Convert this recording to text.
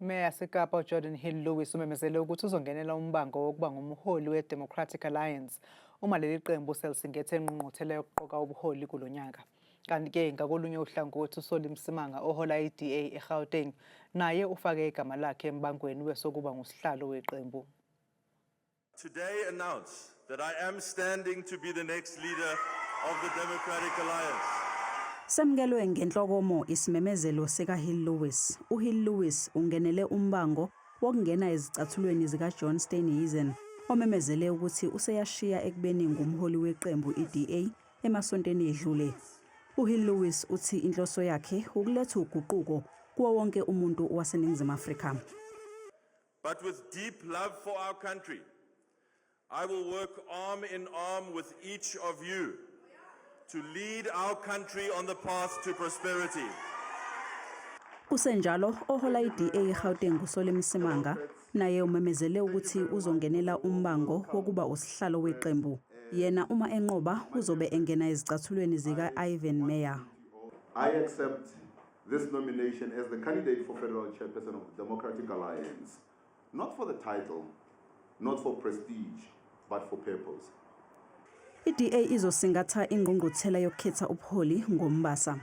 Meya yaseKapa uGeordin Hill-Lewis umemezele ukuthi uzongenela umbango wokuba ngumholi we-Democratic Alliance uma leli qembu selisingethe ingqungquthela yokuqoka ubuholi kulo nyaka. Kanti-ke ngakolunye uhlangothi uSolly Msimanga ohola i-DA eGauteng naye ufake igama lakhe embangweni wesokuba ngusihlalo weqembu. Today announce that I am standing to be the next leader of the Democratic Alliance. Semukelwe ngenhlokomo isimemezelo sikaHill Lewis. UHill Lewis ungenele umbango wokungena ezicathulweni zikaJohn Steenhuisen omemezele ukuthi useyashiya ekubeni ngumholi weqembu iDA emasontweni edlule. UHill Lewis uthi inhloso yakhe ukuletha uguquko kuwo wonke umuntu waseNingizimu Afrika. But with deep love for our country, I will work arm in arm with each of you to lead our country on the path to prosperity. Kusenjalo, ohola iDA eGauteng uSolly Msimanga naye umemezele ukuthi uzongenela umbango wokuba usihlalo weqembu. Yena uma enqoba uzobe engena ezicathulweni zika-Ivan Meyer. I accept this nomination as the candidate for federal chairperson of the Democratic Alliance, not for the title, not for prestige, but for purpose. I-DA izosingatha ingqungquthela yokukhetha ubuholi ngoMbasa.